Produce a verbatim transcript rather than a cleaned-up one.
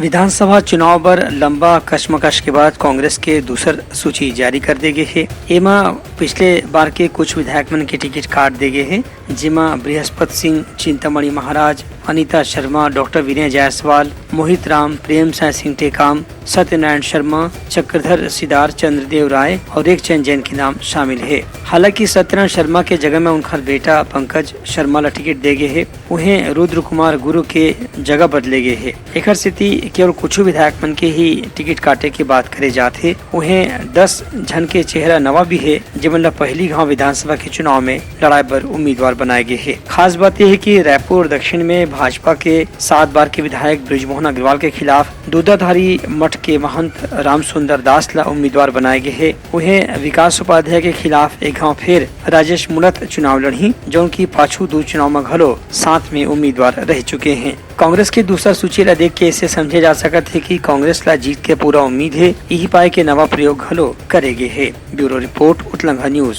विधानसभा चुनाव बर लंबा कशमकश के बाद कांग्रेस के दूसर सूची जारी कर दे गे हे। एमा पिछले बार के कुछ विधायक मन के टिकट काट दे गे हे, जेमा बृहस्पत सिंह, चिंतामणि महाराज, अनिता शर्मा, डॉक्टर विनय जायसवाल, मोहित राम, प्रेम साय सिंह टेकाम, सत्यनारायण शर्मा, चक्रधर सिदार, चंद्रदेव राय और रेखचंद जैन के नाम शामिल हे। हालांकि सत्यनारायण शर्मा के जगह में उनकर बेटा पंकज शर्मा ला टिकट दे गे हे, उहें रुद्र कुमार गुरु के जगह बदले गे हे। एखर सेती केवल कुछ विधायक मन के ही टिकट काटे के बात करे जात हे। उहें दस झन के चेहरा नवा भी हे, जेमन ला पहली घाव विधानसभा के चुनाव में लड़ाए बर उम्मीदवार बनाए गे हे। खास बात यह है कि रायपुर दक्षिण में भाजपा के सात बार के विधायक बृजमोहन अग्रवाल के खिलाफ दूधाधारी मठ के महंत रामसुंदर दास ला उम्मीदवार बनाए गे हे। उहें विकास उपाध्याय के खिलाफ एक घाव फिर राजेश मूणत चुनाव लड़ही, जौन की पाछू दू चुनाव म घलो साथ में उम्मीदवार रह चुके हैं। कांग्रेस के दूसरा सूची ला देख के इसे समझे जा सकत हे कि कांग्रेस ला जीत के पूरा उम्मीद हे, यही पाए के नवा प्रयोग घलो करे गे हे। Bureau report, Utlangha news.